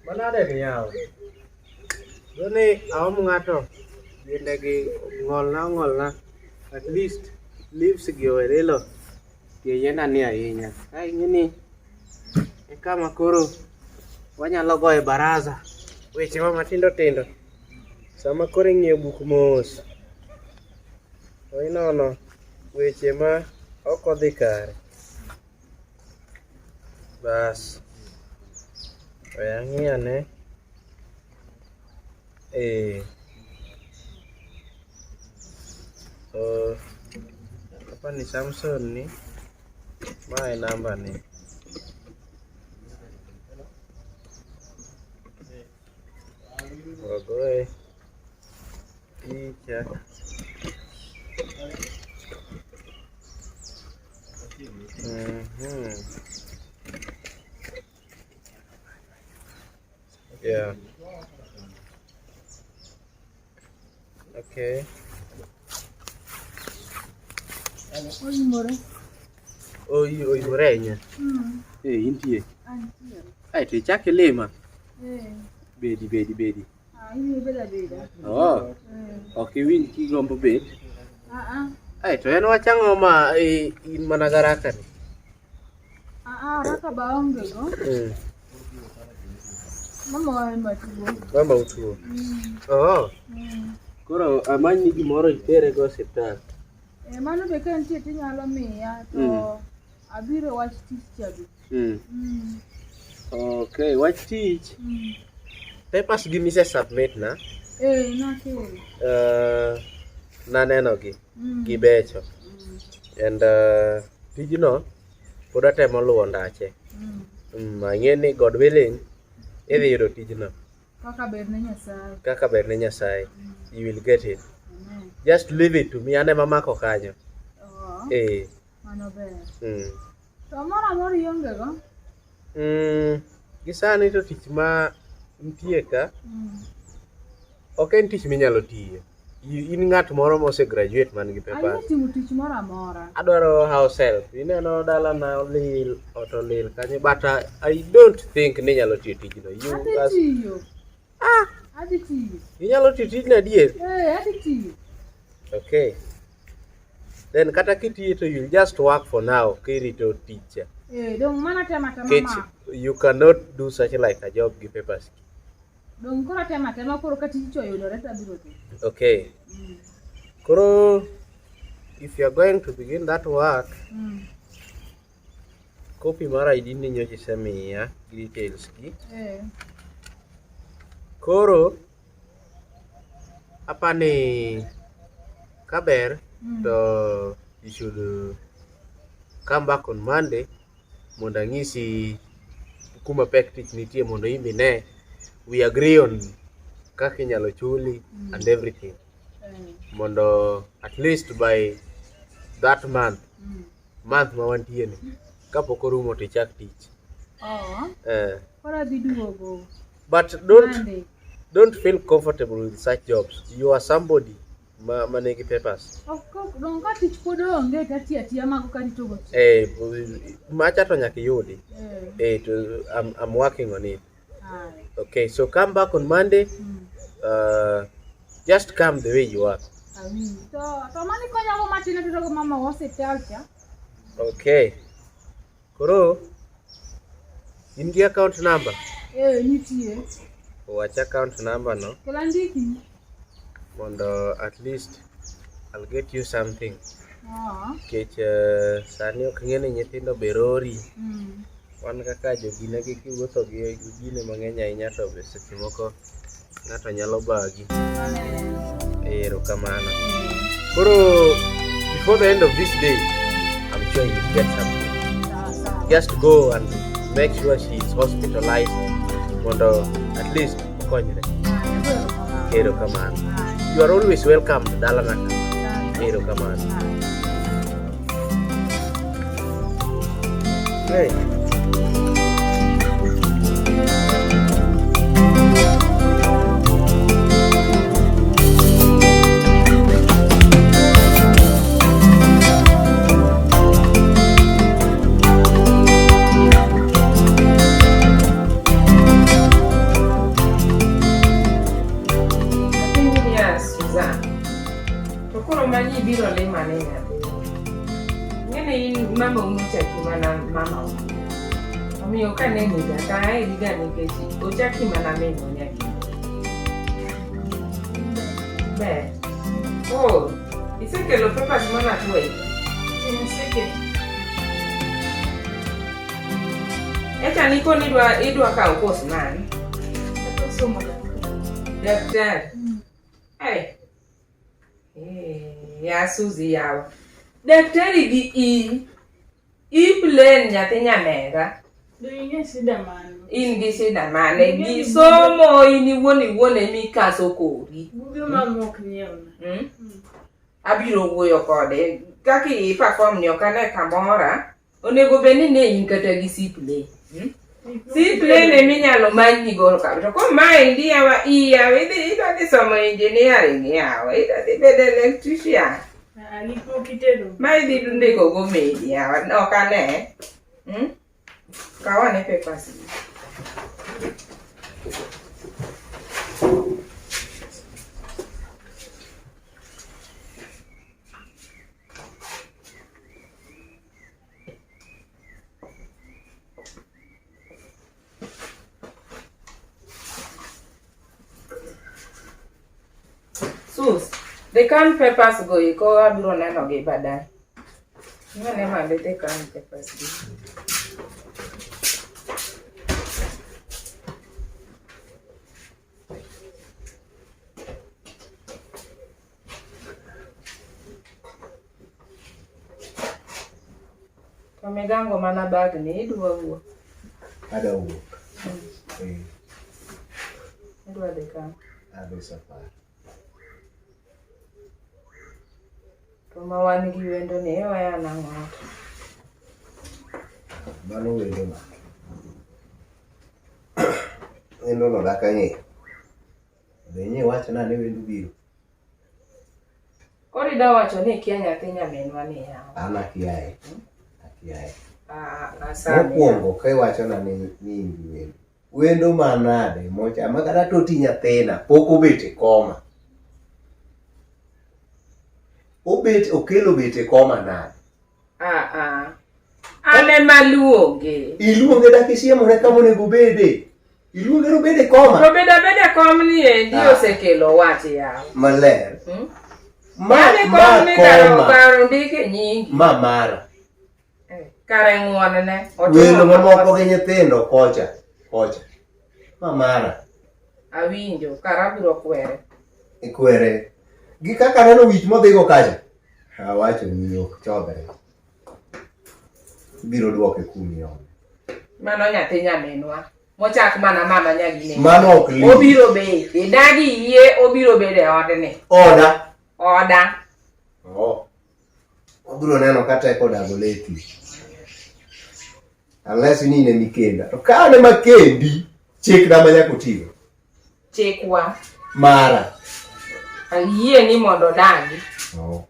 Manade ni yawa? Doni aom ng'ato yiende gi ng'olna ong'olna at least leaves gi owere lo tie yienda ni ahinya. Ka ing'e ni e kama koro wanyalo goye baraza weche ma matindo tindo. Sama koro ing'iyo buk mos to inono weche ma ok odhi kare. Bas. We ang'i ane. Eh. Oh, hapa ni Samson ni. Mae namba ni. Wagoye picha. Yeah. Okay. Oimore. Oi, oimore ahinya. Eh, intie. Antie. Ai, to ichak ilima. Eh. Bedi, bedi, bedi. Ah, in ibedo abeda. Oh, Eh. ok iwinj kigombo bet. Ah ah. Ai, to en wach ang'o ma in mana garaka ni? Ah ah, raka ba onge go. Mama wa ema tuo. Mama utuo. Oh, koro amanyni gimoro itere go osiptal. Eh, mano be ka nitie tinyalo miya to abiro wach tich cha be. Okay, wach tich. Papers gi mise submit na. Eh, nakelo. Naneno gi. Gibecho. And tijno pod atemo luwo ndache. Ang'e ni God willing idhi yudo tijno. Kaka ber ne Nyasaye. Kaka ber ne Nyasaye. You will get it. Amen. Just leave it to me. An ema mako kanyo. Oh, Eh. mano ber. To moro amora ionge go? Gi sani to tich ma nitie ka ok en tich minyalo tiyo. In ng'at moro mose graduate man gi papers. Ayie timo tich moro amora. Adwaro house help. Ineno dalana olil, ot olil kanyo but I don't think ni inyalo tiyo tijno. You Adhi as, tiyo. Adhi tiyo. inyalo tiyo tijno adier? Eh, adhi tiyo. Okay. Then kata kitiyo to you'll just work for now kirito tich cha. Eh, dong mana tema tema Nikech ma. you cannot do such like a job gi papers. Dong koro tema tema koro ka tich oyudore to abiro dhi. Okay. Koro if you are going to begin that work, copy mar ID ni nyocha isemiya gi details gi. Eh. Koro apani kaber to you should come back on Monday mondo ang'isi kuma pek tich nitie mondo in be ine we agree on kaka inyalo chuli and everything Eh. mondo at least by that month month ma wantie ni kapok orumo to ichak tich. Oh, Eh, koro adhi duogo. but don't Monday. don't feel comfortable with such jobs. You are somebody ma manigi papers. Ok, ok, dong ka tich pod onge to atiyo atiya mago karito go tich. Eh, macha to nyaka iyudi. Eh, Eh, to, I'm working on it. haya. Okay, so come back on Monday. Just come the way you are. Awinjo. To mano ikonyago matin atero go mama wa osiptal cha. Okay. Koro in gi account number? Eh, nitie. Wach account number no Kel andikni. mondo at least I'll get you something. Ah. Nikech sani ok ng'e ni nyithindo be rori. Wan kaka jogine gi kiwuotho gi gine mang'eny ahinya to be seche moko ng'ato nyalo bagi. Erokamano. Koro before the end of this day, I'm sure you'll get something. Sawa sawa. Just go and make sure she is hospitalized mondo at least okonyre. Erokamano. You are always welcome dalana ka. Erokamano. Hey. Nibiro lima ne nyathi. Ng'eni in mama unochaki mana mama. Omiyo kaneni ga to aheri ga nikech ochaki mana minwa nyagi. Ber. Oh, isekelo papers mana tuwe. Asekelo. Echa nikoni idwa kawo course mane? Adwa somo daktari. Daktari. Hey. Eh, ya Suzy yawa. Daktari gi i. I plain nyathi nyamera. Do ing'e shida mane? In gi shida mane? Gi somo in iwuon iwuon emikaso kori. Buge mama ok nyiewna. Mm? Abiro wuoyo kode. Kaka i perform ni ok ane kamora. Onego bed ni ne in kata gi C plane. Mm? C plane eminyalo manyi go ka. To ko maendi yawa iyawa idhi idwa dhi somo engineering yawa. Idwa dhi bedo electrician. Ah, gik moko itedo. Ma idhi ndiko go meli yawa. Ok ane. Mm? Kaw ane papers gi. Sus, the can papers go iko abiro neno gi baadaye. Ng'ane mande the can papers gi. To migango mana bag ni idwa wuok. Adwa wuok. Eh, Idwa dhi kanye? Adhi safar. To ma wan gi wendo ni iweya nang'o ot? Mano wendo ma. Wendo no dak ang'eyo. Be nyiwachna ni wendo biro? Koro idwa wacho ni ikia nyathi nyaminwa ni yawa. An akiaye. Akiaye. Ah, asami. Mokwongo ka iwachona ni ni in gi wendo. Wendo manade mocha ma kata toti nyathina pok obet e koma. Obet okelo bet e koma nade? Ah, ah. An ema aluonge. Iluonge dak isiemone kama onego obede. Iluonge ni obed e koma. To bedo abeda kom ni endi Ah. osekelo wach yawa. Maler. Hmm? Ma, Yaani ma kom ni kar koma. kar ondike nyingi. Ma mara. Eh, Kare ng'uonne. Otimo Welo mamoko makosa. gi nyithindo kocha. Kocha. Ma mara. Awinjo, kara abiro kwere. Ikwere. Gi kaka aneno wich modhigo kacha. Awacho ni ok chodhre. Ibiro dwoke kumiome. Mano nyathi nyaminwa. Mochak mana mama nyagine. Mano ok lich. Obiro bet. Idagi yie obiro bedo e odni. Oda. Oda. Oh. Wabiro neno ka teko odago lethi. Unless ni in ema ikenda. To ka an ema kendi, chikna ma nyaka otigo. Chikwa. Mara. Ayie ni mondo odagi. Oh.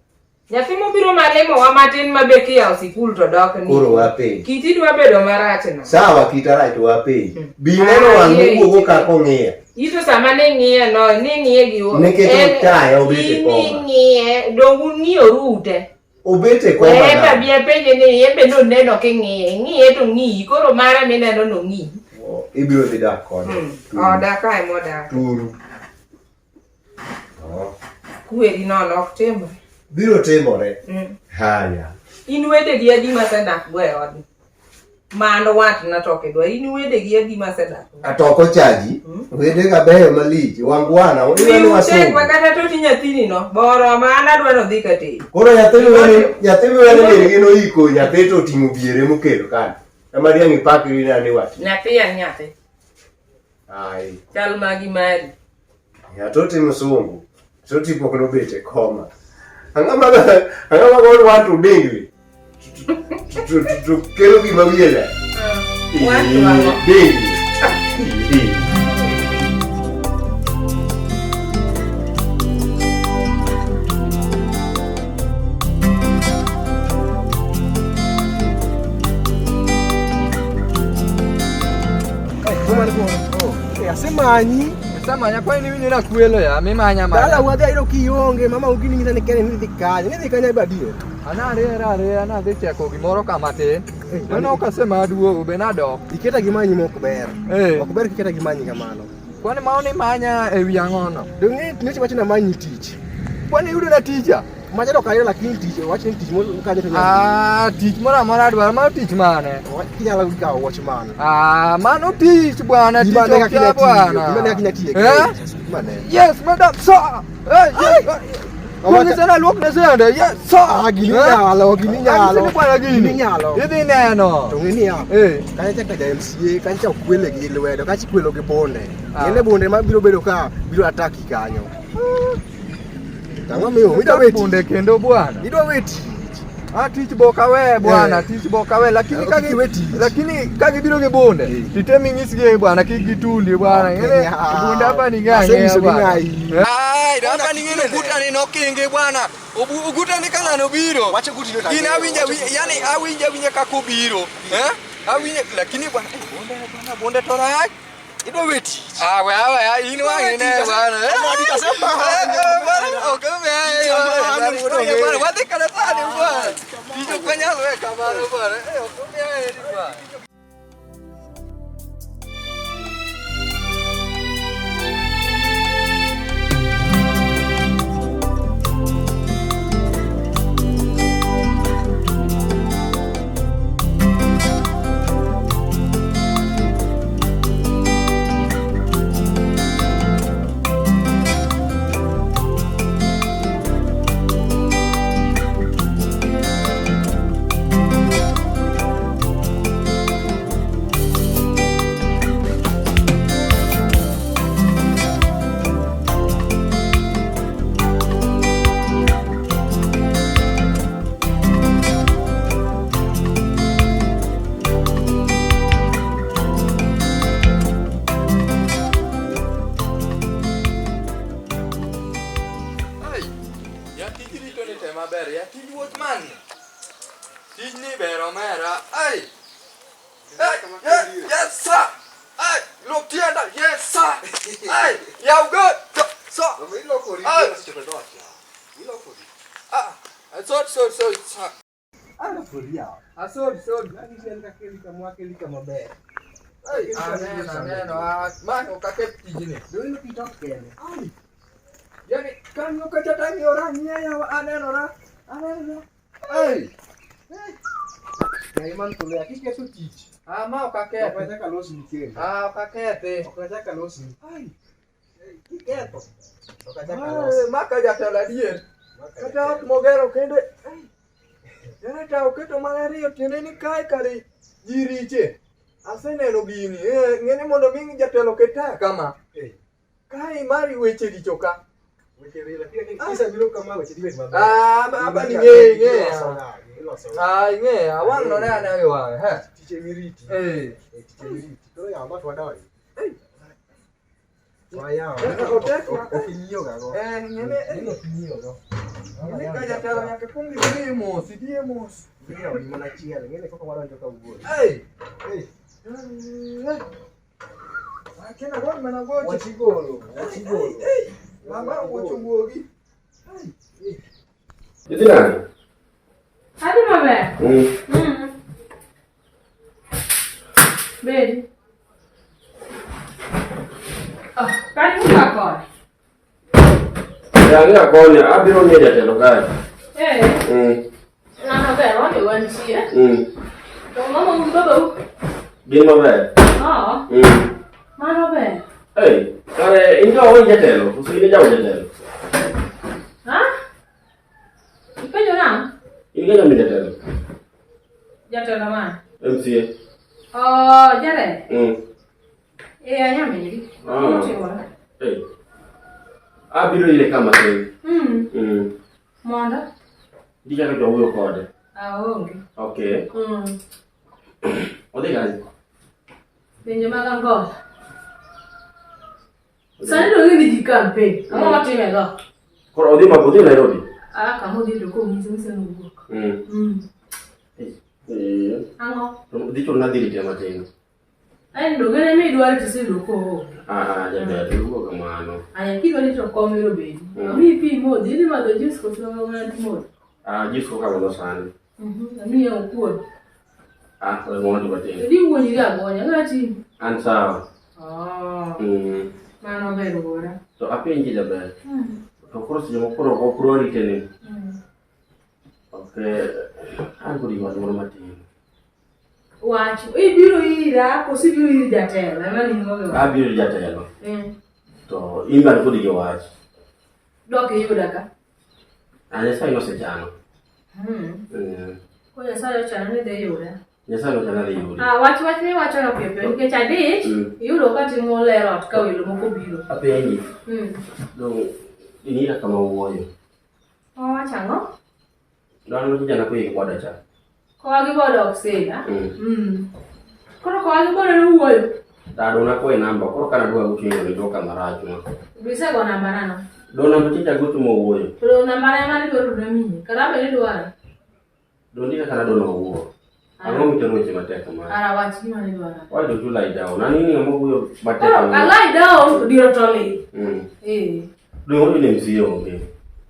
Nyathi mobiro malimowa matin ma be kiyawo sikul to dok ni. Koro wapenj. Kiti dwa bedo marach no. Sawa kita rach wapenj. Hmm. Bi neno Ah, wang' yie, mowuogo yie. kaka ong'iya. Ito sama ne ng'iye no, ne ng'iye gi Nikech ochaye, obet e koma. Ing'iye, dong ung'iyoru ute. Obet e koma. Weye nade? tabia penje ni en be noneno king'iye, ing'iye to ng'iyi, koro mare mineno no ng'iyi. Oh, Ibiro dhi dak kode. Turu. Oda kae modak. Turu. Oh. Kweri nono ok timre. Biro timore. Mm. Haya. In wedegi adi masedak go e odni? Mano watna to ok idwar. In wedegi adi masedak go? Atoko chaji. Wedega beyo malich. Wangwana. Iwe ni wasungu. Miutekwa kata toti nyathini no, boroma an adwa nodhi ka tedo. Koro nyathi miwene nyathi miwene min gi noiko nyathi to oting'o biere mokelo kanyo. Ema diang' ipakri na ni wach. Nyathi en nyathi. Ai. Chal magi mari. Ya toti msungu. Toti pok nobet e koma. Ang'o ma ang'o ma God want to dingri? To kelo gima wiye ler. Want to ang'o? Dingri. Oh, asemanyi. Isemanya kwani niwinjo nakwelo ya, mimanya manya. Dala wadhi ayudo kionge, mama ugini ng'isa ni kene ni dhi kanye. Ni dhi kanye badier. Anariera ariera nadhi cheko gimoro kama tin. Mano ok asema aduogo be nadok. Iketa gimanyi mok ber. Eh. Ok ber kiketa gimanyi kamano. Kwani mano nimanya e wi ang'ono? Donge nyocha wacho na manyi tich. Kwani iyudo na ticha? Macha to ok ayudo lakini tich, wach ni tich mo kanye to nyalo. Ah, tich moro amora adwaro, mano tich mane? Kinyalo kawo wach mano. Ah, mano tich bwana, tich Gima ne ok kaka kia inya tiyo, bwana. gima ne kaka inya tiyo. Eh? Gima ne. Yes, madam, sir. Eh, yes. Awacha- Kung'ise naluok ne sende, yes, sir. Ah, gini Eh? nyalo, gini nyalo. Anyisi ni bwana gini. Gini nyalo. Idhi neno. To ng'e niya, Eh. kanyo cha kaja MCA, kanyo cha okwele gi lwedo, kacha ikwelo gi bunde. Ah. Ng'e ni bunde mabiro bedo ka biro ataki kanyo. Tang'o miyo idwa we tich. Bunde kendo bwana. Idwa we tich. Ah, tich bok awe bwana, Eh. tich bok awe, lakini Eh, ka kik iwe tich. lakini ka gibiro gi bunde, Eh. titem inyisgi bwana kik gitundi bwana. Ok, Ng'e ni nyal. bunde hapa ni ng'ang'e Asenyisogi bwana. ng'ayi. Ai, hapa ni ng'e uguta ni nokingi bwana. Uguta ni ka ng'ano biro. Wach oguti no Gin awinja yani awinja awinja kaka obiro. Eh? Awinja lakini bwana eh, bunde bwana bunde to rach. Idwa we tich. Ah, we awe, in wang'i ne bwana. Eh, eh, bwana, ok omiya, eh, bwana, bwana, wadhi kata sani bwana. Tich ok wanyal weyo kamano bwana. Eh, ok omiya eri bwana. Ai, ya tij rito ni te maber, ya tij watchman ni. Tijni ber omera. Ai. Hey, yes, yes sir. Ai, lok tienda, yes sir. Ai, yaw go. So, Ilokori. Ai. Ilokori. ah, so so so so. Ilokori yawa. Asod sod. Magi en kaka elika mwakelika maber. Ai, aneno aneno. Ah, ma ok aketh tijni. Donge kitok kende. Ai. Yani kanyo kacha tang'iyora ang'iya yawa anenora. Anenora. Ai. Yaye man kolo ya kiketo tich. Ah, ma ok Ok akethi. wachak alosni kendo. Ah, ok akethi. Ok wachak alosni. Ai. Kiketho. Ok achak Ai, alosi. ma ka jatelo adier. Kata ot mogero kende. Ai. Yane ta oketo mana ariyo tiende ni kae kare ji riche. Aseneno gini. Eh, ng'eni mondo mi jatelo oket taya kama. Eh. Kae mari weche richo ka. Weche richo, lakini kisebiro kama weche dhi bet maber. Ah, ma hapa ni ng'e ng'e. Iloso ga, iloso ga. Ah, ing'e, wang' no ne ane gi wang'e. He. Tich emiriti. Eh. Eh, tich emiriti. Koro yawa ma to wadonjo. Wayawo. Eh, otek ma- Ok inyiew ga go. Eh, ng'ene Ng'ene ok inyiew go. ng'ene ka jatelo nyaka kuong idhiye mos, idhiye mos. Inyiew gi mana achiel. Ng'ene kaka wadonjo kawuono. Ai. Eh, Akena gon mana gocho. wach igolo, wach igolo. Mama wuocho wuogi. Idhi nade? Adhi maber. Mm. Mm. Bedi. Oh, karibu ka koni. Ang'e koni, abiro ng'iyo jatelo kae. Eh, Mm. ng'ano ber, wadhi wantie. Mm. To mama un babau. Gin maber. Oh, Mm. mano ber. Ei, kare in jaod jatelo, koso in e jaod jatelo? Ha? Ipenjo nang'o? In gi nyamin jatelo? Jatelo mane? MCA. Oh, Jared. Mm. Eh, anyamingi. Ah. Otimore. Ei. Abiro ire kama tin. Mm. Mm. Mondo? Gichako jowuoyo kode. Aonge. Okay. Mm. Odhi kanye? Penjo mag Angola. Sani to gidhi ji campaign. Ang'o matime go? Koro odhi ma odhi Nairobi. Ah, kama odhi to konyise nyise ni owuok. Mm. Mm. Eh. Ang'o? To dhi chuno nadhi rite matin. Ai dogene midwaro to iseyudo koonge. Ah, jaber, iwuo kamano. Aya kidwa ni to kom ero bedi. Amiyi pi imodhi, idhi madho juice koso ng'at modho? Ah, juice koka madho sani. Amiyi okuon. Ah, we mondo matin. Idhi wuonyri agonya, ng'ati. An sawa. Oh, Mm. mano ber wuora. To apenji jaber. To koro seche moko koro ok odwa rite ni. Ok, an kod wach moro matin. Wach, ibiro ira koso ibiro ir jatelo ema ningo gi wach. Abiro ir jatelo. Mm. To in be an kodi gi wach. Dok iyuda ka. Ah, Nyasaye nosechano. Mm. Mm. Ko Nyasaye ochano ni dhi yuda. Nyasaye nochano dhi yudi. Ah, wach wach miwachono piyo piyo nikech adich Mm. iyudo ka timo ler ot ka welo moko biro. Apenji. Mm. Dong inira kama wuoyo. Owacho ang'o? Dhano kijana koyie gi boda cha. Kowa gi boda ok sida. Mm. Mm. Koro kowa gi boda nowuoyo. Dado nakwayi namba, koro kana dwa gocho ni idwoka marach ma. Bisego namba nano. Do namba tinde agocho mowuoyo. To namba na ema nidwaro to namiyi. Kara be nidwaro. Do ndika kana do nowuo. Ang'o mitero weche matek kamano? Ara wach gima nidwaro. Why don't you lie down? Ani ni ng'ama wuoyo matek Koro kamano? a lie down to diro to ling. Mm. Eh. Do ng'ato ni MC onge.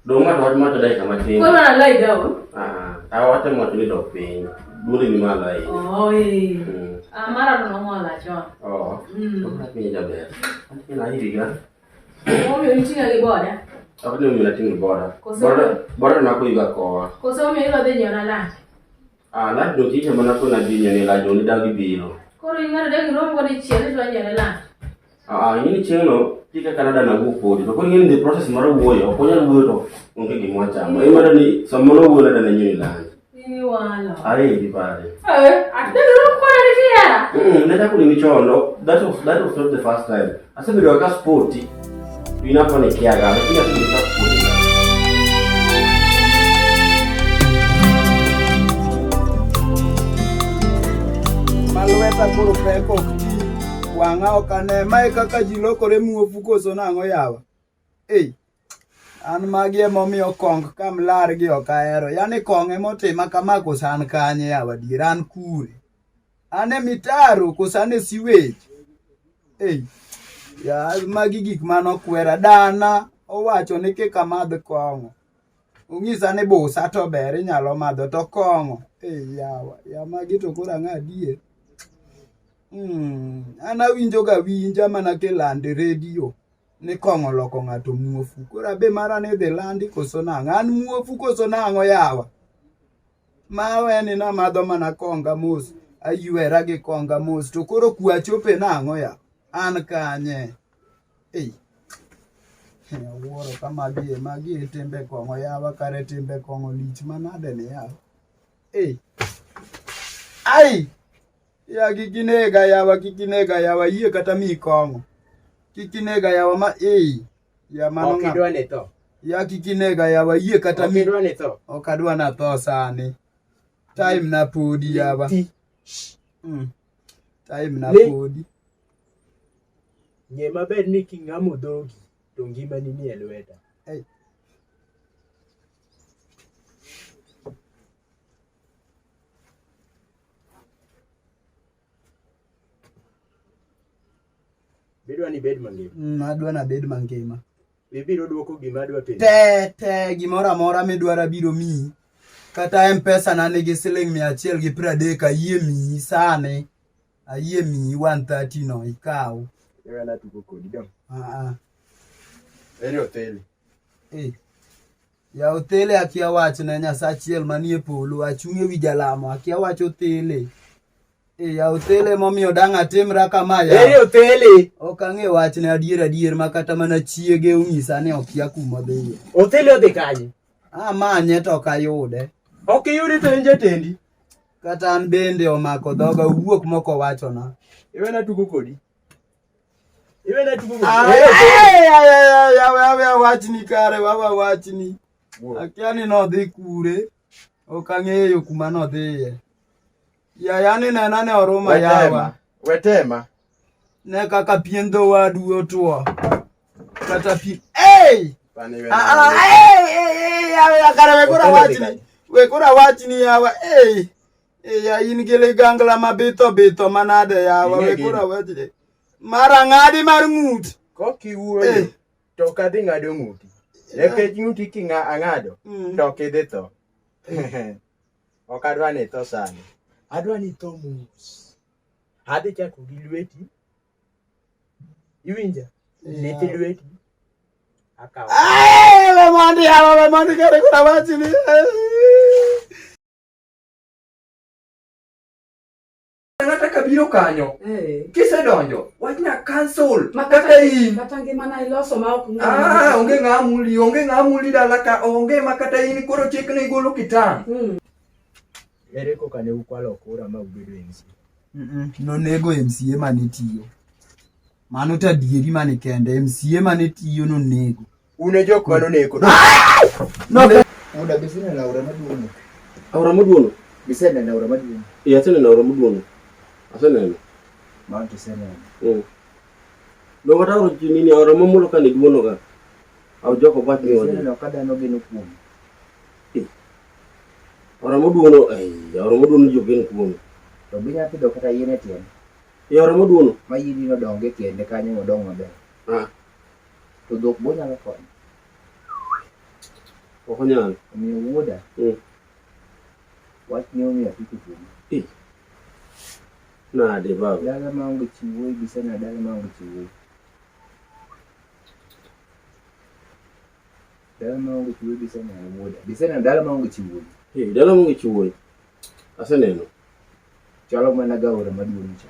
Do ng'ato wach macho dakika matin. Koro na lie down. Ah, ah, awacho macho ni dok piny. Duondi ni malo ahinya. Oh, eh. Mm. Ah, mara to nong'ola chon. Oh. Mm. To kaka piny jaber. An ahiriga. Omiyo iting'a gi boda. Ok ni omiyo nating'o boda. Koso- Boda boda nakoyuga kowa. Koso omiyo idwa dhi nyiewna lunch. Ah, lunch no chicha mana kona dhi nyiewni lunch no ni dagi biro. Koro ing'ado dagi rom godo ichiel idwa nyiewne lunch. Ah, ing'e ni chieng'no tika Canada nawuok kodi. To koro ing'e ni the process mar wuoyo, ok wanyal wuoyo to onge gima wachamo. Imano ni sama nowuoyo nada nanyiewi lunch. Iwalo. Aeri pare. Eh, atidagi rom koda ni tihera. Mm, nachako nini chon, no, that was not the first time. Asebedo ka sporti. To in apa ni kiaga, lakini asebedo ka sporti. Ma lweta koro pek ok ti, wang'a ok ane. Mae kaka ji lokore muofu koso nang'o yawa? Ei, an magi emomiyo kong kamlar gi ok ahero. Yaani kong emotima kama koso an kanye yawa adier an kure? An e mitaro koso an e sewage? Ei, ya magi gik manokwera. Dana owacho ni kik amadh kong'o. Onyisa ni busa to ber inyalo madho to kong'o. Ei yawa, ya magi to koro ang'o adier? An awinjo ga winja mana kilando e redio ni kong'o oloko ng'ato muofu. Koro abe mara ni idhi landi koso nang'o? An muofu koso nang'o yawa? Ma awe ni namadho mana konga mos, aywera gi konga mos to koro kwe achope nang'o ya? An kanye? Ei. Awuoro ka magi e magi e timbe kong'o yawa kare timbe kong'o lich manade ni yawa. Ei. Ai! Ya kik inega yawa kik inega yawa yie kata miyi kong'o. Kik inega yawa ma ei. Ya mano Ok ng'a. idwa ni tho. Ya kik inega yawa yie kata Ok mi. idwa ni tho. Ok adwa na tho sani. Time na podi yawa. Ti. Time na Ni- podi. Ng'e maber ni king'amo dhogi to ngimani nie lweta. Ei. Bidwa ni ibed mangima. Adwa nabed mangima. Ibiro duoko gima adwa penji. Te te gimoro amora midwaro abiro miyi. Kata M-Pesa na nigi siling 130 ayie miyi sani. Ayie miyi 130 no ikaw. Iwe na tugo kodi dong. Ah ah. Ere otheli. Eh. Ya othele akia wachne Nyasachiel manie polo achung' ewi jalamo akia wach othele. Eh, ya othele momiyo dang' atimra kama ya. Ere otheli. Ok ang'e wachne adier adier ma kata mana chiege onyisa ni okia kuma odhiye. Otheli odhi kanye? Amanye to ok ayude. Ok iyude to en jatendi. Kata an bende omako dhoga owuok mok owachona. Iwe na tugo kodi. Iwe na tugo kodi. Awe wachni kare wawa wachni. Akia ni nodhi kure. Ok ang'eyo kuma nodhiye. Ya yani nena ne oruma yawa. Wetema. Ne kaka pien dho wadu otwo. Kata pi. Hey! Ah, ah, hey, hey, hey, yawa, kare we koro awachni. We koro awachni yawa. Hey! Iya in gi ligangla mabitho bitho manade yawa Ing'e we gini. koro awachni. Mar ang'adi mar ng'ut. Kok iwuoyo Eh. to ok adhi ng'ado ng'uti. Nikech ng'uti king'a ang'ado Mm. to ok idhi tho. Ok adwa ni itho sani. Adwa ni itho mos. Adhi chako gi lweti. Iwinja? Lith lweti. Akawo. Ai, we mondi yawa we mondi kare koro awachni. Ng'ata ka biro kanyo. Eh. Kisedonjo, wachna cancel. Ma Kata in. Kata ngimana iloso ma ok ng'e. Ah, onge ng'a muli, onge ng'a muli dala ka, onge ma kata in koro chik ni igolo kitang. Ere koka ne ukwalo kura ma ubedo MC? Nonego MCA mane tiyo. Mano to adieri mane kende MCA mane tiyo nonego. Un e jok manoneko. Muda biseneno aora maduong'. Aora moduono. Biseneno aora maduong'. Ee, aseneno aora moduono. Aseneno. Mano to iseneno. Mm. Dongo ta aora nini aora mamulo ka ni duono ga. Aw joko bat ni wadi. Biseneno ka dhano geno kuome. Aora moduono, ai, aora moduono jo gen kuome. To binya pidho kata yien e tiende. E aora moduono. Ma yieni nodong e tiende kanyo modong maber. Ah, To dhok bo nyalo konyo. ok onyal. Omiyo wuoda, wach ni omiyo apiko kuomi. Eh. Nade baba. Dala maonge chi wuoyi biseneno dala maonge chi wuoyi. Dala maonge chi wuoyi biseneno wuoda. Biseneno dala maonge chi wuoyi. Eh, dala maonge chi wuoyi. Aseneno. Chalo mana ga aora maduong' cha.